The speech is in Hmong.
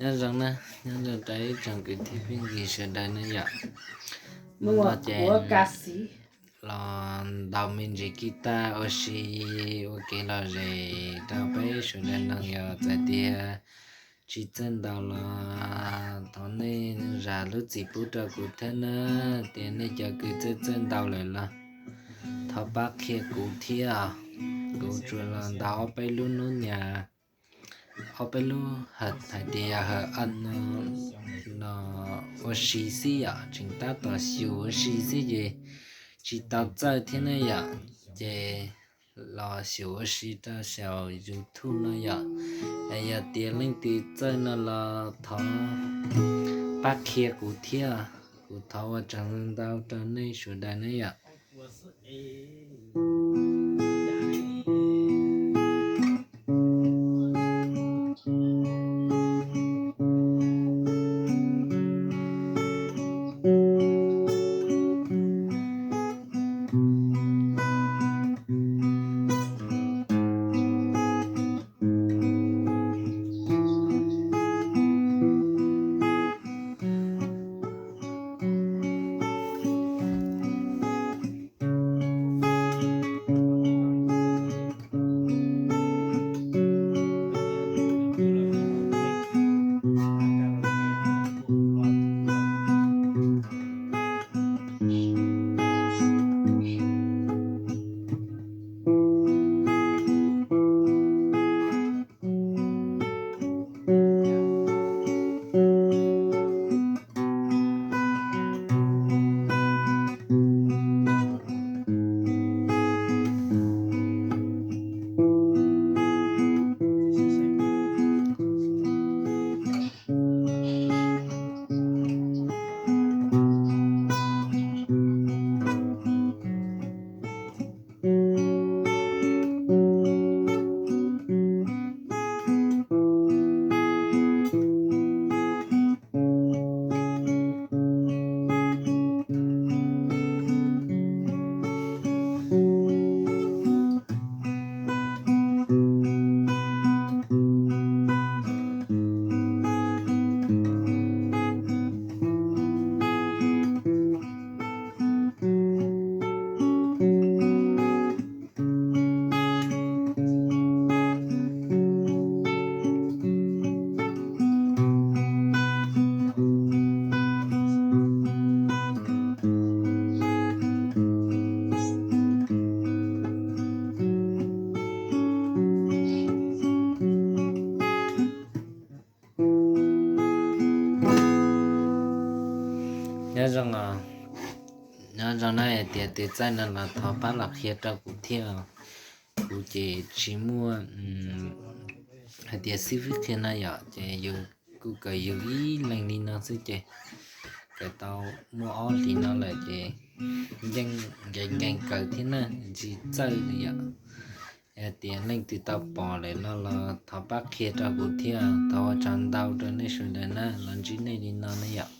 Nyob zoo na, nyob zoo rau ib tsoom kwv tij phooj ywg sawv daws na yom. Hnub no ces los ntaus me ntsis kis tas ua si, ua kev lom zem rau peb sawv daws mloog. Yog txawm tias tsis txawj ntaus los thov nej zam lub txim pub rau kuv thiab na. Tias nej cov kws txawj txawj ntaus lawm los thov pab qhia kuv thiab. Kuv tsuas los ntaus ob peb lub hnub nyoog, ob peb lub hais tias yog hawm no ua si xwb yom, tseem tab tom xyuas ua si xwb ces tsis tau txawj thiab ne yom. Ces los xyuas ua si rau saum YouTube no yom. Yog tias leej twg txawj no los thov pab qhia kuv thiab. Kuv thov ua tsaug ntau rau nej sawv daws ne yom. Nyob zoo, nyob zoo na, hais tias tus txawj no los thov pab los qhia rau kuv thiab. Kuv ces tsis muaj hais tias xib fwb qhia no yom, ces yus kuj kawm yus ib leeg li no xwb ces kawm tau muaj ob hlis no lawm ces yeej nkees nkees kawm thiab na, tsis txawj li yom. Hais tias leej twg tau pom lawm no los thov pab qhia rau kuv thiab, thov ua tsaug ntau rau nej sawv daws na, los ntsib nej li no ne yom.